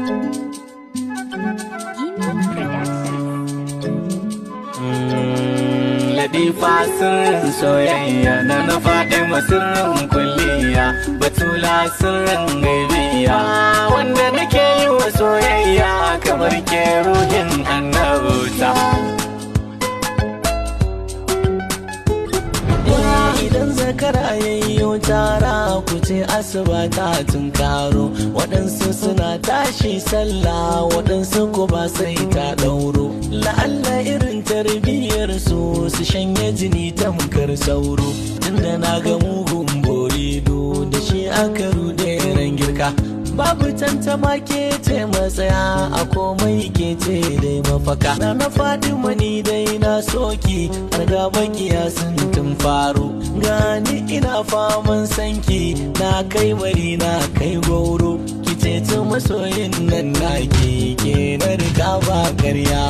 Gimmick Productions. Latifa sirrin soyayya na faɗi sirrin kulliya, batula sirrin gaibiya, wanda nake yi wa soyayya kamar ke ruhin annabta. Idan zakara yayyo tara, ku ce asuba ta tunkaro. Waɗansu suna tashi sallah, waɗansu ku ba sai ta ɗauro. La'alla irin tarbiyyar su su shanye jini tamkar sauro. Tunda na ga mugun borido da shi aka rude ran girka. Babu tantama ke ce matsaya a komai, ke ce dai mafaka. Na faɗi mani dai na soki har ga bakiya sun tun faru. Gani ina faman sanki, na kai mari na kai goro. Ki ceci masoyin nan naki, ke na riga ba karya.